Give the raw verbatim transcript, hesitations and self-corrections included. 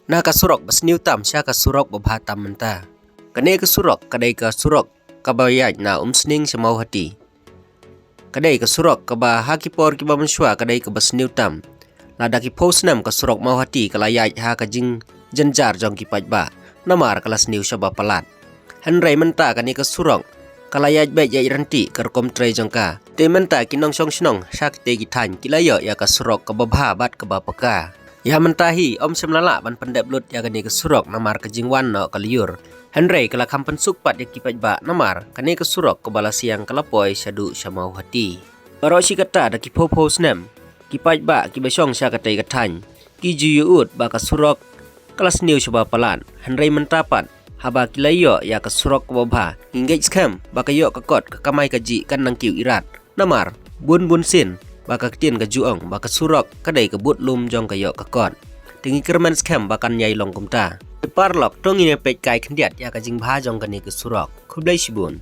Na ka surok ba sniew tam sha ka surok ba bha tam mynta. Kane ka surok ka dei ka surok kaba ïaid na Umsning sha Mawhati. Ka dei ka surok kaba ha ki por kiba mynshuwa ka dei kaba sniew tam. Lada ki phew snem ka surok Mawhati ka la ïaid ha ka jingjynjar jong ki paidbah, namar ka la sniew shaba palat. Hynrei mynta kane ka surok ka la ïaid beit ïaid ryntih ka rukom trei jong ka. Te mynta ki nongshong shnong sha kitei ki thaiñ ki la ïoh ïa ka surok kaba bha bad kaba paka. Ïa mynta hi ym shym la lah ban pyndep lut ïa kane ka surok namar ka jingwan noh ka lyiur. Hynrei ka la kham pynsuk pat ïa ki paidbah namar kane ka surok kaba la siang ka la poi shaduh sha Mawhati. Baroh shi katta da ki phew phew snem ki paidbah kiba shong sha katei ka thaiñ ki ju ïohi ba ka surok ka la sniew shaba palat. Hynrei mynta pat haba ki la ïoh ïa ka surok kaba bha, ngi ngeit skhem ba ka ïoh ka kot ka kamai kajih kan nang kiew irat. Namar bun bun sien ba ka ktien ka ju ong ba ka surok ka dei ka bud lum jong ka ïoh ka kot. Te ngi kyrmen skhem ba kan ïai long kumta. Te paralok, to ngin ïa peit kai khyndiat ïa ka jingbha jong kane ka surok. Khublei shibun.